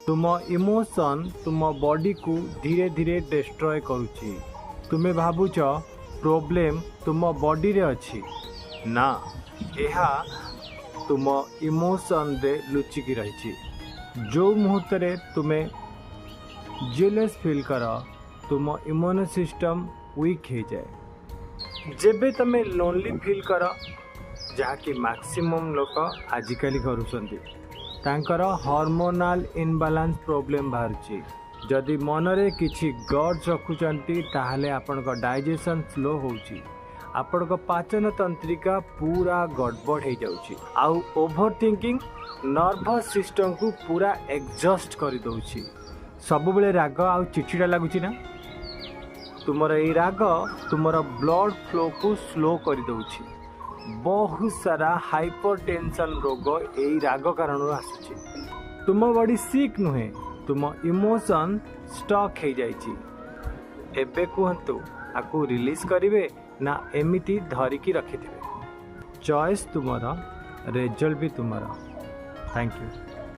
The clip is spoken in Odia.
ତୁମ ଇମୋସନ୍ ତୁମ ବଡ଼ିକୁ ଧୀରେ ଧୀରେ ଡେଷ୍ଟ୍ରୟ କରୁଛି। ତୁମେ ଭାବୁଛ ପ୍ରୋବ୍ଲେମ୍ ତୁମ ବଡ଼ିରେ ଅଛି। ନା, ଏହା ତୁମ ଇମୋସନରେ ଲୁଚିକି ରହିଛି। ଯେଉଁ ମୁହୂର୍ତ୍ତରେ ତୁମେ ଜେଲସ୍ ଫିଲ୍ କର, ତୁମ ଇମ୍ୟୁନ୍ ସିଷ୍ଟମ୍ ୱିକ୍ ହେଇଯାଏ। ଯେବେ ତୁମେ ଲୋନଲି ଫିଲ୍ କର, ଯାହାକି ମାକ୍ସିମମ୍ ଲୋକ ଆଜିକାଲି କରୁଛନ୍ତି, ତାଙ୍କର ହର୍ମୋନାଲ୍ ଇନବାଲାନ୍ସ ପ୍ରୋବ୍ଲେମ୍ ବାହାରୁଛି। ଯଦି ମନରେ କିଛି ଗ୍ରଜ୍ ରଖୁଛନ୍ତି, ତାହେଲେ ଆପଣଙ୍କ ଡାଇଜେସନ୍ ସ୍ଲୋ ହେଉଛି, ଆପଣଙ୍କ ପାଚନ ତନ୍ତ୍ରିକା ପୁରା ଗଡ଼ବଡ଼ ହେଇଯାଉଛି ଆଉ ଓଭର ଥିଙ୍କିଂ ନର୍ଭସ୍ ସିଷ୍ଟମକୁ ପୁରା ଏକ୍ଜଷ୍ଟ କରିଦେଉଛି। ସବୁବେଳେ ରାଗ ଆଉ ଚିଡ଼ଚିଡ଼ା ଲାଗୁଛି ନା? ତୁମର ଏଇ ରାଗ ତୁମର ବ୍ଲଡ଼ ଫ୍ଲୋକୁ ସ୍ଲୋ କରିଦେଉଛି। ବହୁତ ସାରା ହାଇପର ଟେନସନ୍ ରୋଗ ଏଇ ରାଗ କାରଣରୁ ଆସୁଛି। ତୁମ ବଡି ସିକ୍ ନୁହେଁ, ତୁମ ଇମୋସନ୍ ଷ୍ଟକ୍ ହେଇଯାଇଛି। ଏବେ କୁହନ୍ତୁ, ଆକୁ ରିଲିଜ୍ କରିବେ ନା ଏମିତି ଧରିକି ରଖିଥିବେ? ଚଏସ୍ ତୁମର, ରେଜଲ୍ଟ ବି ତୁମର। Thank you.